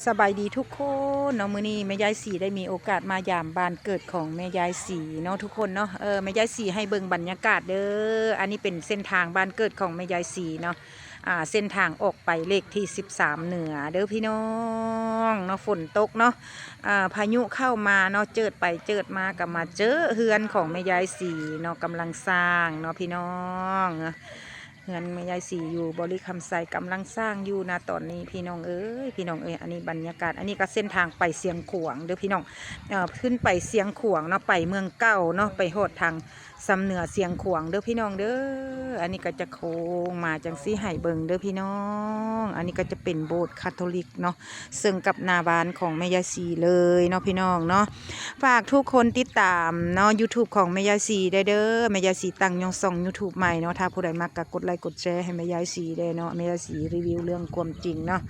ສະບາຍດີທຸກຄົນເນາະ ມື້ນີ້ແມ່ຍາຍສີໄດ້ມີໂອກາດມາຢາມບ້ານເກີດຂອງແມ່ຍາຍສີເນາະທຸກຄົນເນາະ. ເອີ ແມ່ຍາຍສີໃຫ້ເບິ່ງບັນຍາກາດເດີ. ອັນນີ້ເປັນເສັ້ນທາງບ້ານເກີດຂອງແມ່ຍາຍສີເນາະ. ອ່າ ເສັ້ນທາງອອກໄປເລກທີສິບສາມເໜືອເດີພີ່ນ້ອງເນາະ. ຝົນຕົກເນາະ ອ່າ ພາຍຸເຂົ້າມາເນາະ ເຈີດໄປເຈີດມາກໍມາເຈີເຮືອນຂອງແມ່ຍາຍສີເນາະ ກຳລັງສ້າງເນາະພີ່ນ້ອງ. ເຮືອນແມ່ຍາຍສີຢູ່ບໍລິຄຳໄຊກຳລັງສ້າງຢູ່ນະຕອນນີ້ພີ່ນ້ອງເອີຍ ພີ່ນ້ອງເອີຍ. ອັນນີ້ບັນຍາກາດ ອັນນີ້ກໍເສັ້ນທາງໄປຊຽງຂວາງເດີພີ່ນ້ອງ ເອີ ຂຶ້ນໄປຊຽງຂວາງເນາະ ໄປເມືອງເກົ່າເນາະ ໄປຮອດທາງຊຳເໜືອຊຽງຂວາງເດີພີ່ນ້ອງເດີ. ອັນນີ້ກໍຈະໂຄ້ງມາຈັ່ງຊີ້ໃຫ້ເບິ່ງເດີພີ່ນ້ອງ. ອັນນີ້ກໍຈະເປັນໂບດຄາໂທລິກເນາະ ເຊິ່ງກັບໜ້າບ້ານຂອງແມ່ຍາຍສີເລີຍເນາະພີ່ນ້ອງເນາະ. ຝາກທຸກຄົນຕິດຕາມເນາະ YouTube ຂອງແມ່ຍາຍສີໄດ້ເດີ. ແມ່ຍາຍສີຕັ້ງຍ້ອງຊ່ອງ YouTube ໃໝ່ເນາະ. ຖ້າຜູ້ໃດມັກກໍກົດໄລກົດແຊໃຫ້ແມ່ຍາຍສີແດ່ເນາະ. ແມ່ຍາຍສີຣີວິວເລື່ອງຄວາມຈິງເນາະ.